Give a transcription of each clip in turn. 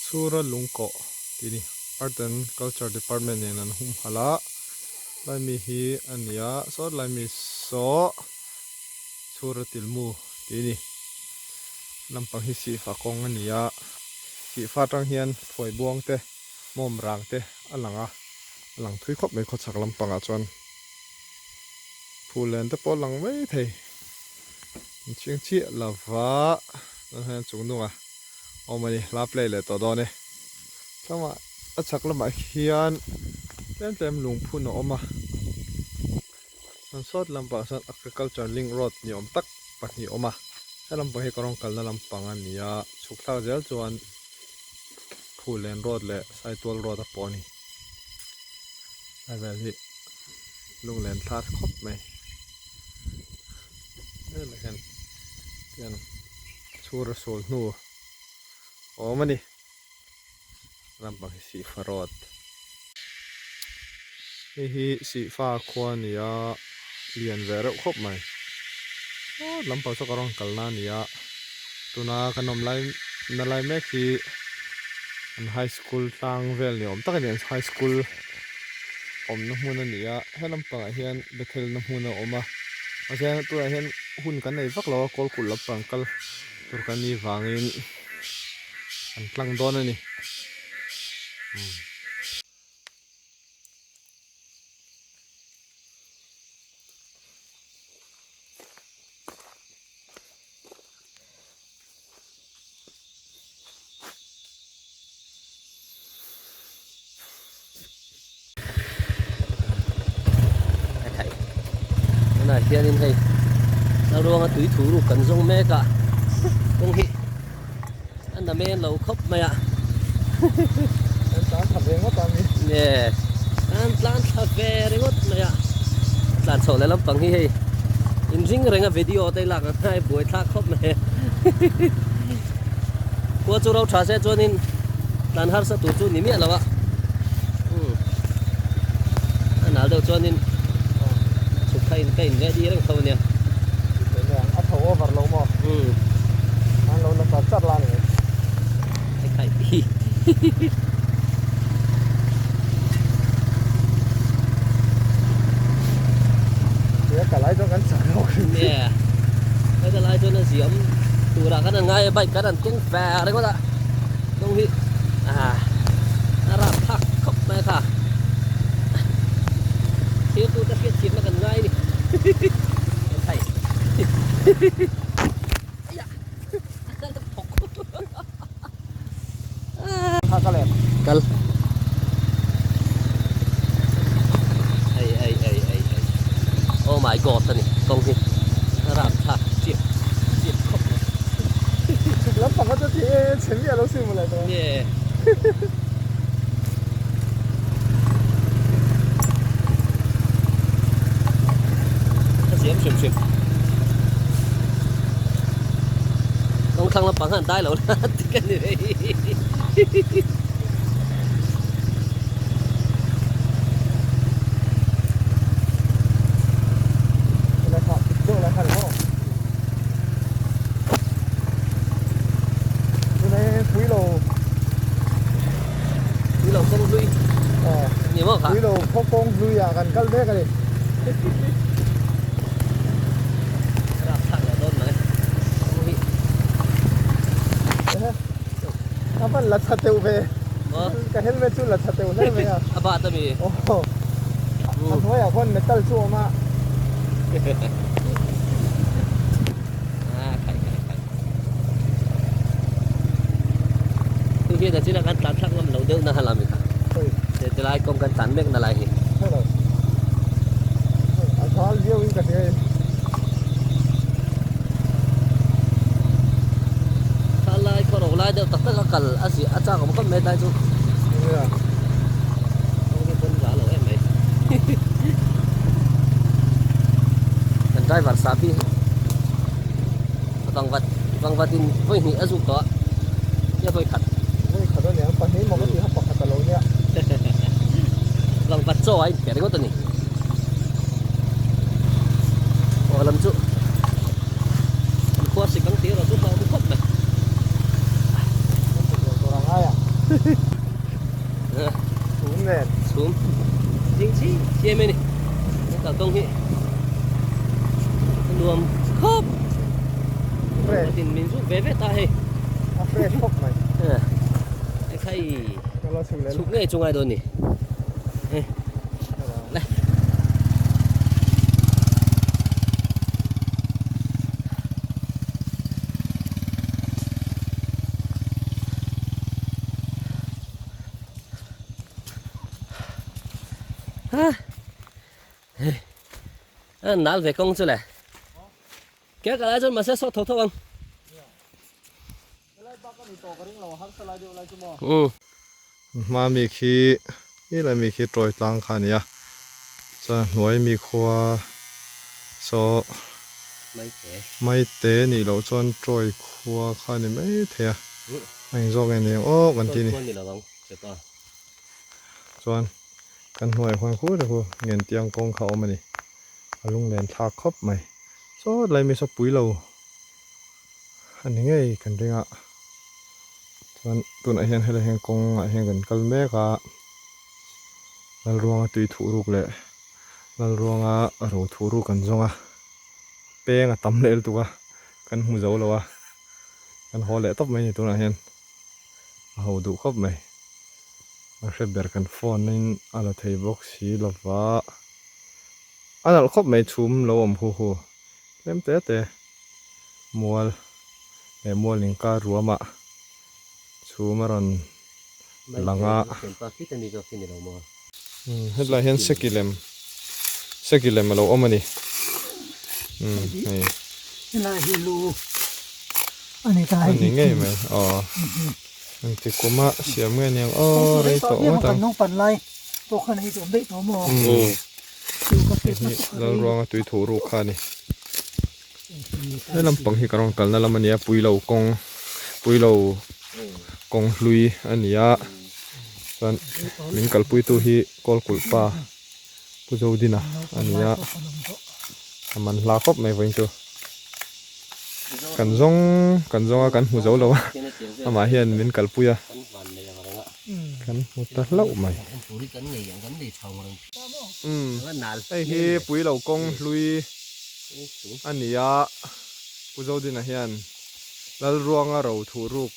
Chhura lungkawh tih a ni. Art and Culture Department nen an humhalh a, lai mi hi a ni a, saw lai mi saw Chhura tilmu tih a ni. Lampang hi sihfa kawng a ni a, sihfa atang hian phuai buang te, mawm rang te a lang a, a lang thui khawp mai khawchhak lampangah chuan phul len te pawh a lang mai thei. An chhing chiah lova tunah hian chung nunga awm a ni hla play leh tawh dawn e tlangah a chhak lamah hian tlem tlem lungphun a awm a chuan sawt lampangah sawn agriculture link road ni awm tak pahnih a awm a he lampang hi ka rawng kalna lampang a ni a chhuk thlak zel chuan Phullen road leh Saitual road a pawh a ni a vel hi lunglen thlar khawp mai. Helai hian hian chhur a sul hnu awm a ni lampang hi sihfa road hei hi sihfa khua a ni a lian ve reuh khawp mai aw lampang saw ka rawn kalna a ni a tuna kan awm lai na lai mek hi an high school tlang vel ni awm tak a ni an high school awmna hmun a ni a he lampangah hian Bethel na hmun a awm a mahse tunah hian hun kan nei vak lo a kawl kulh lampang kal tur kan nih vangin an tlang dawn a ni. Tunah hianin hei Lalruanga tui thu ruk kan zawng mek a kawng hi a na men lo khawp mai a Kan tlan thla ve ngawt a mi nge kan tlan thla ve ringawt mai a tlan chhoh leh lampang hi hei inring reng a video te lak ang a buai thlak khawp mai khua chu ro tha se chuanin tlan harsa tur chu ni miah lo a umm a nal deuh chuanin chhuk kha in ka in leh dih reng tho ania a tho over lo maw umm an lo la char char la ni khai hi ka lai chuan kan chak lo yeah ka lai chuan a ziam turah kan an ngai a bike kan an keng fer ringawt a kawng hi ah a rap thlak khawp mai a kha thir tu te hriat thiamna kan ngai a ni khai Kal. Ei ei ei ei ei. Oh my god ani kawng hi ram thlak chiap chiap khawp mai. Chhuk lampang a chu ti e chhe miah lo si mawle tawh. Nge. A ziam hrim hrim. Kawng thlang lampang khan dai lo la ti ka ni ve hi. Pui lo kawng hlui ni maw kha? Pui lo khaw kawng hlui ah kan kal mek a ni. Rap thlak leh dawn mai. Kawng hi. A van la tha teuh ve. Ka helmet chu la tha teuh hle mai a. A bat a mi. Aw. A hnuaiah khuan metal chu a awm a. Tu hian a china kan tlan thlak ngam lo deuh na hala mi kha. Te ti lai kawng kan tlan mek na lai hi. A thal viau in ka hria e. Thal lai khaw ro lai deuh tak tak a kal a zia a chak awm khawp mai tlai chu. Kawng hi pawn za lo em mai. Kan driver sahbi vangvat vangvat in vawi hnih a zuk tawh a nia vawi khat vawi khat a nia pahnih maw ka tih kha pakhat a lo nia vangvat chaw a inpeh ringawt a ni aw lam chu an khuar sik ang tih erawh chu hlauhawm khawp mai. ti em em a ni he kalkawng hi a nuam khawp tin min zuk ve ve ta hei a fresh khawp mai hei khai chhuk ngei chu ngai dawn ni hei le A nal ve kawng chu le. Ke ka lai chuan mahse sawt tho tho ang. Hma mi khi i lai mi khi tawi tlang kha a ni a chuan hnuai mi khua saw maite nih loh chuan tawi khua kha a ni maithei a a engzawk nge ni ang aw kan ti a ni. Chuan kan hnuaiah khuan khu te khu Ngentiang kawng kha a awm a ni. A lunglen thlak khawp mai. Sawt lai mi saw pui lo a ni ngei kan ring a. Chuan tunah hian helai hian kawngah hian kan kal mek a. Lalruanga tui thuh ruk leh Lalruanga ro thuh ruk kan zawng a. Peng a tam leh lutuk a, kan hmu zo lo a. Kan haw leh tawp mai a ni tunah hian. A ho duh khawp mai. A hre ber kan phone in a la thei bawk si lova. A nalh khawp mai chhum lo awm hu hu tlem te te mual leh mual inkar ruamah chhum a rawn lang a. Hetlai hian seki lem seki lem a lo awm a ni umm hei a ni ngei mai aw engti kuma siam nge niang aw rei tawh ngawt ang umm hei hi Lalruanga tui thuh ruk kha a ni he lampang hi ka rawn kalna lam a ni a Puilo kawng Puilo kawng hlui a ni a. Chuan min kalpuitu hi Kawlkulh pa Pu Zodina a ni a, a man hla khawp mai vawiin chu. Kan zawng kan zawng a kan hmu zo lo a, amah hian min kalpui a, kan hmu ta hlauh mai. Umm hei hi Puilo kawng hlui a ni a, Pu Zodina hian Lalruanga ro thuh ruk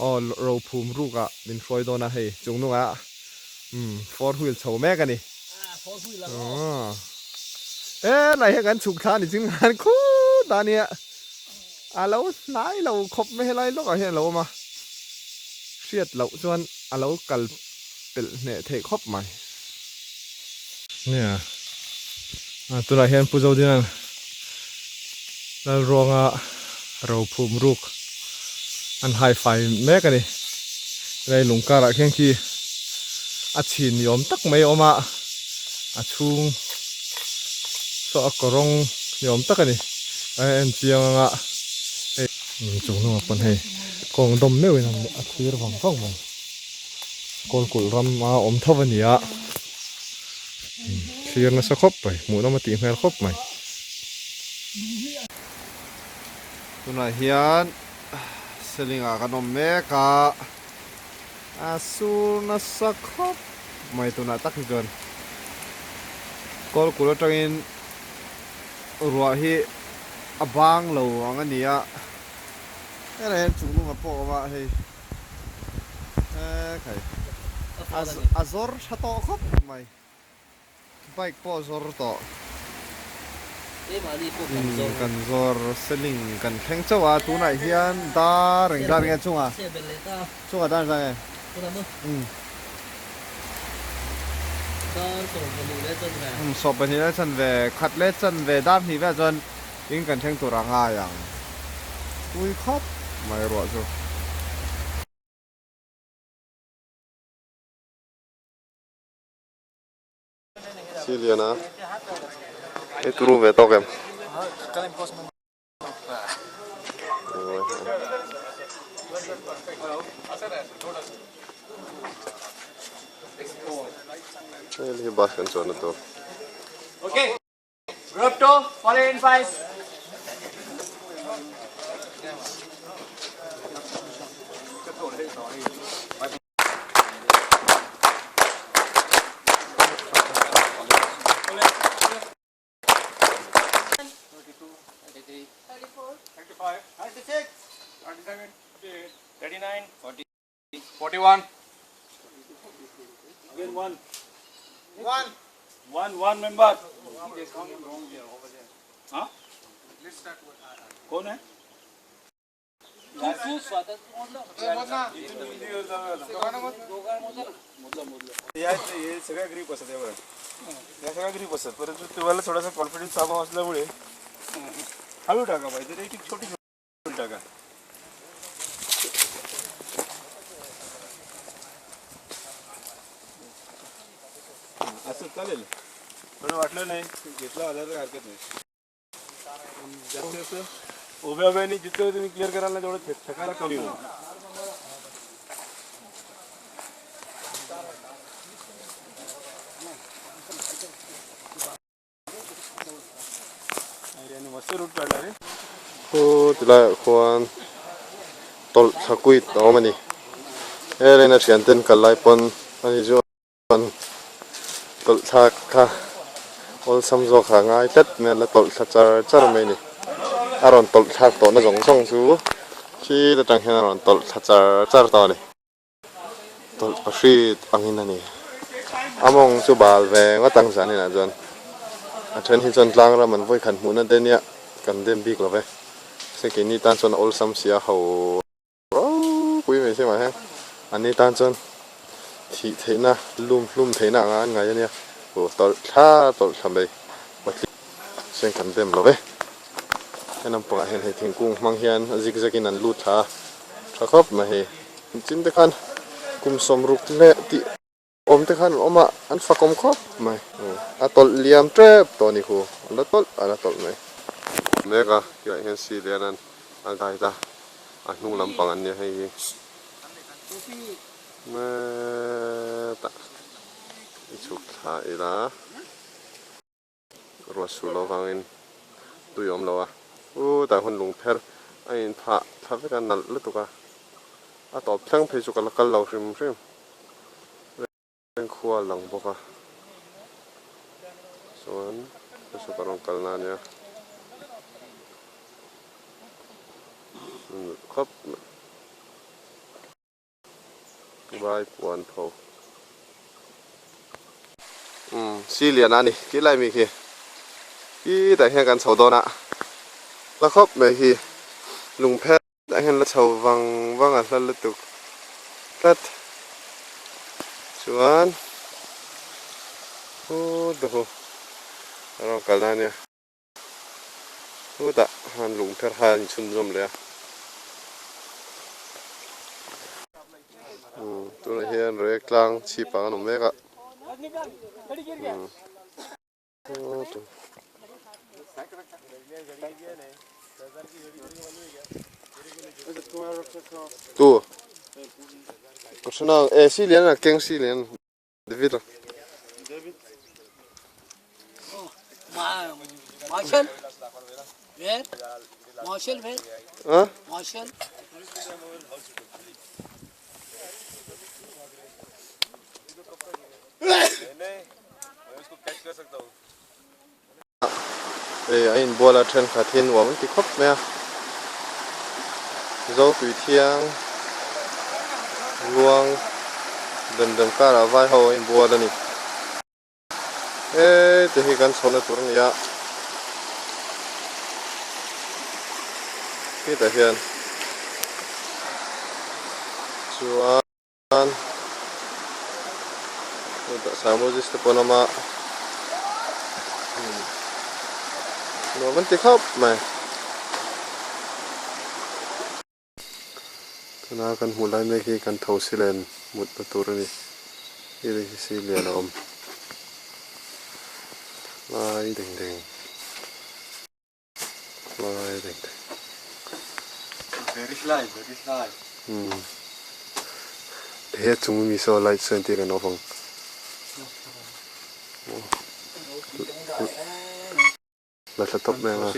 Aw rophum ruk ah min hruai dawn a hei chung nung ah umm four wheel chho mek a ni e lai hian kan chhuk thla a ni ching khan khut a nia a lo hnai lo khawp mai helai lawk ah hian a lo awm a hriat loh chuan a lo kal pelh hneh theih khawp mai nia tunah hian Pu Zodina'n Lalruanga rophum ruk an hai fai mek a ni. Helai lung karah khian khi a chhin ni awm tak mai a awm a, a chhung saw a kawrawng ni awm tak a ni. A en chiang ang a, hei chung hnungah pawn hei kawng dawm meuhin a thlir vang vang mai. Kawlkulh ram a awm tho a ni a. Thlir nasa khawp mai, hmuhnawm a tih hmel khawp mai. Tunah hian Seling ah kan awm mek a, a sur nasa khawp mai tunah tak hi chuan Kawlkulh atangin ruah hi a bang lo ang a ni a, helai hian chung lung a pawh awm a hei. A zawr tha tawh khawp mai bike pawh a zawr tawh kan zawr selling kan thleng chauh a tunah hian dar eng zat nge chungah chungah dar zat nge sawm pahnih leh chanve khat leh chanve dar hnih velah chuan In kan thleng tur a ngai ang. Pui khawp mai ruah chu. Siliana i turu ve tawk em? Hei hi bus kan chuanna tur. Group 2, follow in 5. 41. Again one. One. One, one member. हाँ? कोण आहे? हे सगळ्या ग्रीप असतात यावर, या सगळ्या ग्रीप असतात, परंतु तुम्हाला थोडासा कॉन्फिडन्स अभाव असल्यामुळे हळू टाका पाहिजे, एक छोटी छोटी टाका. असं चालेल, थोडं वाटलं नाही घेतला आला तर हरकत नाही. जास्तीत जास्त उभ्या उभ्याने जितकं तुम्ही क्लिअर कराल ना तेवढं थकायला कमी होईल. अरे मस्त रूट काढला रे. Khu tilaiah khuan tawlh thla kuit a awm a ni. He lane a thian ten kal lai pawn a ni chuan tawlh thlak kha awlsam zawk kha a ngai tlat mai a la tawlh thla char char mai a ni. A rawn tawlh thlak tawhna zawng zawng chu khi atang hian a rawn tawlh thla char char tawh a ni. Tawlh pahrit angin a ni. A mawng chu bal ve ngawt ang zan inah chuan a then hi chuan tlang ram an vawi khat hmuhna te nia kan dem bik lo ve. Mahse keini tan chuan a awlsam si a ho ropui mai si mah hian anni tan chuan thih theihna lum hlum theihna anga an ngai a nia. Aw tawlh thla tawlh thla mai patling sen kan dem lo ve. He lampangah hian hei thingkung hmang hian a zig zag in an lut thla a tha khawp mai hei. Chin te khan kum sawmruk leh tih awm te khan an awm a an fakawm khawp mai. A tawlh liam tep tawh a ni khu a la tawlh a la tawlh mai. Mek a tihah hian si lian an a guide a a hnung lampang an nia hei hi hetah i chhuk thla ila. Ruah suh loh vangin tui a awm lo a, u tah hun lungpher a inphah thla vek a nalh lutuk a, a tawp thleng phei chu ka la kal lo hrim hrim. Rengkhua a lang bawk a, chuan chu chu ka rawn kal na a nia. Nalh khawp mai. Vai puan tho. Umm si lian a ni khi lai mi khi. Khi tah hian kan chho dawn a. La khawp mai hi lungpher ah hian la chho vang vang a hla lutuk tlat. Chuan hu duh a rawn kal na ania. Chutah han lungpher kha a inchhunzawm leh a. Tunah hian rek tlang chhip ah an awm mek a. Tu ka hre nang e si lian a keng si lian. David a. Marshal where Marshal where Huh? Marshal Hei a inbual a thenkhat hi nuam an ti khawp mai a, Zotui thiang luang dem dem karah vai ho a inbual a ni. Heti hi kan chhawhna tur a ni a, hetah hian chuan hetah Samosis te pawh an awm a nuam an ti khawp mai. Tuna kan hmuh lai mek hi kan tho silen mutna tur a ni. Hei hi si lian a awm lai deng deng lai deng deng. Very fly, very fly. Umm he chung mi saw light saw entir an awm ang. La thla tawp mai ang a.